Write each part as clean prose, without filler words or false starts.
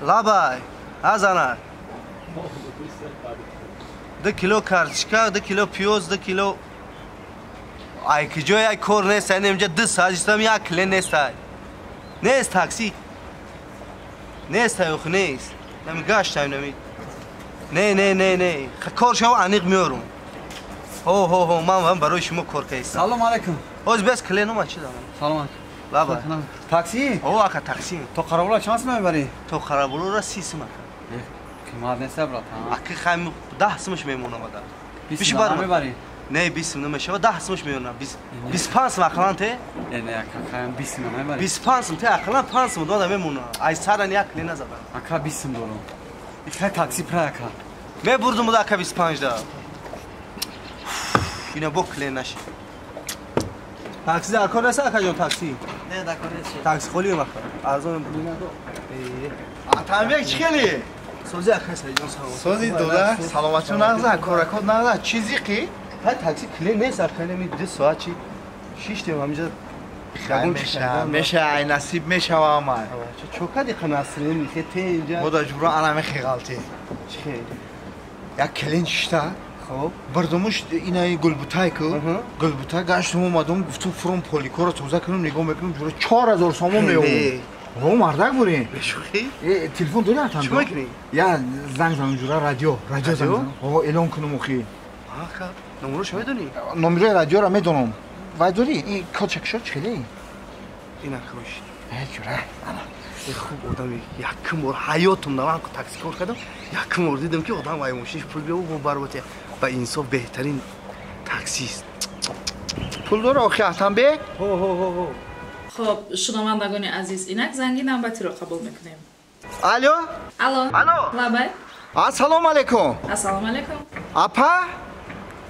Лабай, азана. 2 кило картошка, 2 кило пиёз, 2 кило ай киҷо як кор нест, ай инҷа 2 соат истам як киле нест ай. Нест такси. Нест ай ох нест. Нами гаштам нами. Не не не не. Кор шав аниқ меорум. Ҳо ҳо ҳо ман барои шумо кор кардам. Салом алейкум. Оз бес киле нома чи дам. Салом алейкум. Лаба. Такси? О ака такси. То Қарабуло чанд сум мебарӣ? То Қарабулоро 30 сум ака. Қимат нест брат. Аки хайм 10 сумаш мемонам ада. Биш бар мебарӣ? Не 20 сум намешава 10 сумаш меёнам. 25 сум ақлан те? Не не ака хайм 20 сум намебарӣ. 25 сум те ақлан 5 сум дода мемонам. Ай саран як ле назадам. Ака 20 сум дорам. Ихай такси пра ака. Мебурдум уда ака 25 да. Ина бо кле наши. Такси дар кор нест ака ҷон такси? Не дар кор нест. Такси холӣ мака. Арзон Атамбек чӣ хеле? Сози ака Саидҷон салом. Сози дода, саломатӣ нағза, коракот нағза. Чӣ зиқӣ? Ҳай такси кле нест ака неми 2 соат чи шиштем ҳаминҷа. Меша, меша, ай насиб мешава ама. Чо кади қанасрин михе те инҷа. Бода ҷура ана мехе ғалти. Чӣ хел? Як келин шишта. Хоб. Бардумуш инаи гулбутай ку. Гулбутай гаштум омадум, гуфтум фурум поликоро тоза кунум, нигоҳ мекунум, ҷура 4000 сомон меомад. О, мардак бурин. Бешухӣ? Э, телефон дори атан? Чӣ мекунӣ? Я занг занам ҷура радио, радио занг занам. О, эълон кунум охи. Ака, номерошо медонӣ? Номерои радиоро медонам. Вай дорӣ? Ин кодчакшо чӣ хеле? Ин акош. Э, ҷура. Ана. Хуб одами якум бор ҳаётум на ман такси кор кардам, якум бор дидам ки одам вай мошинаш пул биёб бароти ба инсоф беҳтарин таксист. Пул дора охи Атамбек? Ҳо ҳо ҳо ҳо. Хоб, шунавандагони азиз, инак занги навбатиро қабул мекунем. Алло? Алло. Алло. Лабай. Ассалому алейкум. Ассалому алейкум. Апа?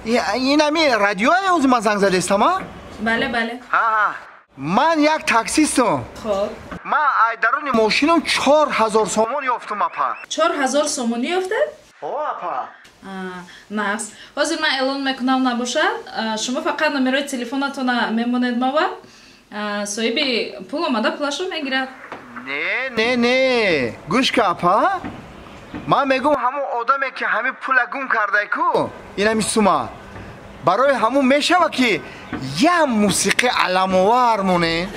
Ин ами радиоя ози ман занг задестам, а? Бале, бале. Ҳа. Ман як таксистам. Хоб. Ман ай даруни мошинам 4000 сомон ёфтум, апа. 4000 сомонӣ ёфтед? Ҳо, апа. Нағз. Ҳозир ман эълон мекунам набошад. Шумо фақат номерои телефонатона мемонед мова. Соҳиби пул омада пулашро мегирад. Не, не, не. Гӯш ка, апа. Ман мегӯм ҳамон одаме ки ҳамин пула гум кардай ку, ин ҳами сума. Барои ҳамон мешава ки як мусиқи аламовар монед.